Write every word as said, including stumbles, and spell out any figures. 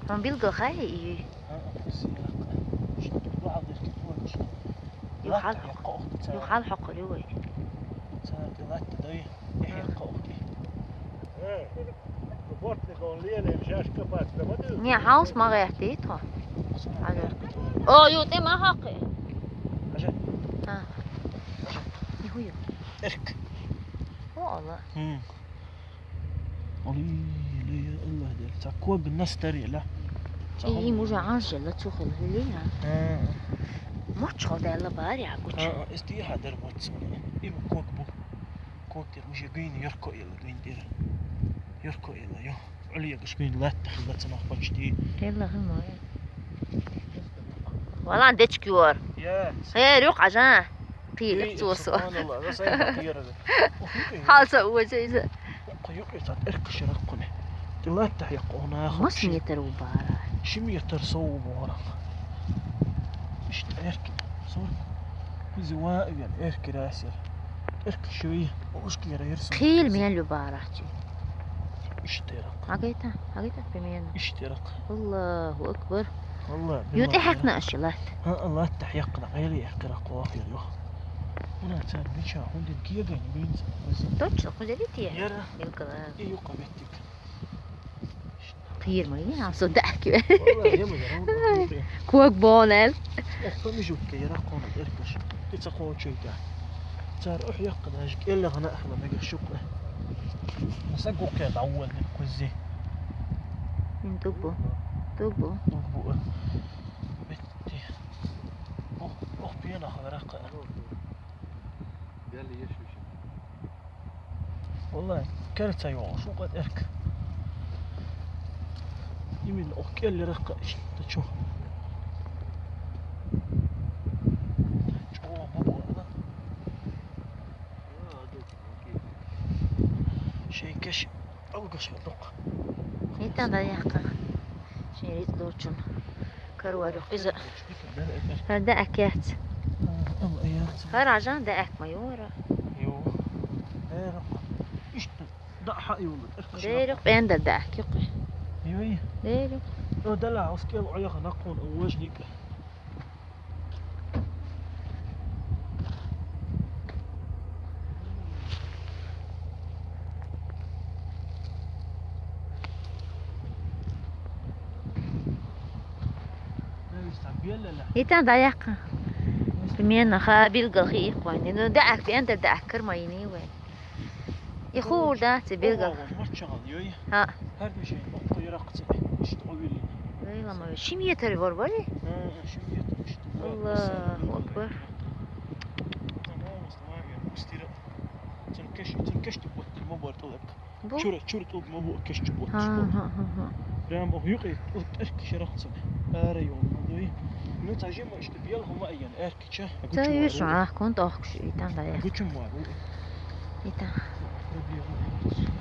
Хьуна билгал хай и? ХӀаа, кхузза яхха. Шуна духьал деркет вон шуна. Юхал хьокх-, юхал хьокхур ю вай. Царга латта дой, яхь яхха ухти. Э, бортник он леле, шашка паста, ма ду. Не, хаус ма гӀертий тхо. Алло. О, ю тӀе ма хьокхий. Хьажа. А. Хьажа. Иху ю. Эрк. О, Алла. Хм. Ой, ля, я Аллах, дер. Ца ког настар ела. Ца И, хом им уже ела. Анжела цухул хили, а? А. Моч хол дела бари, а, гуч. А, а, эсти хадер моц. Им ког бу. Ког дер уже гин ярко ела, гин дер. Ярко ела, ё. Улиягаш гин латта хила цанах почти. Ела хин моя. Валан дечкиор. Я. Хе, рюк ажа. Кийлик Эй, цуосо. Субханалла, расай бакъыра. Халса уочейза. Куюк эсат эркшираккуни. Тилатта яххуна. Мас метр у бара. Шим метр сов бора. Ишт эрк. Сор. Кузи ва ивен эрк расер. Эрк шуи. Ушки яра ерсо. Кил мен лю бара чи. Иштерак. Агайта, агайта примерно. Иштерак. Аллаху акбар. Алла. Ю тӀе хьакна ашилат. ХӀаа, латта хьякна, гӀели яхкира къоахир ю. Уна цар бича, хӀундин киягани бинз. Точно, хӀундин тия? Яра. Билгала. И юкъа беттик. Кхир ма, я, со дахки. Валла, я ма, яра, хӀундин. Куак бонел. Эх, помижутка, яра, къона, эркаш. Ица къочуйта. Цар ух яхкна, аж кӀелла гӀана ахла, мега шукъа. Маса гукъя дӀаввал кузи. Ин тубу. Тубу. Тубу. Бетти. Ох, ох, пена хаваракъа. Валлай, керца йола, шукъа эрк. Именно ох кӀеллеракъа, ишта чу. Чо, ма бо. Шейкеш алгаш хадук. Хитан да яхха. Шерит дочун. Каруару къиза. Хада акят. Ал аят. Хар ажан да ак ма юра. Ю. Дерек. Ишта да ха юла. Дерек бенда да ак юкъи. Юй. Дерек. О дала оскел ояха накун овожник. Итан да яхха. Примерно ха билгал хи ихвани. Ну да ак бенда да ак кар ма ини вай. И хурда, це белга. О, мочагал, йой. Ха. Ҳар мишен, охо яракъ це. Ишт овили. Вай лама, шим етер вор вали? Ха, шим етер, ишт. Аллаху акбар. Тамам, тамам, устира. Цун кеш, цун кеш ту бот, ма бор тулак. Бу? Чура, чура тулак ма бу кеш ту бот. Ха, ха, ха, ха. Прям ох юқи, ут эрк шарахцун. Ара йом, дой. Ну, цажима, ишт бел хума аян, эрк. Ча? Та Гуччу еш вару. Ах, кон тохкш, итан да я. Гуччу вару. Итан. Проблема.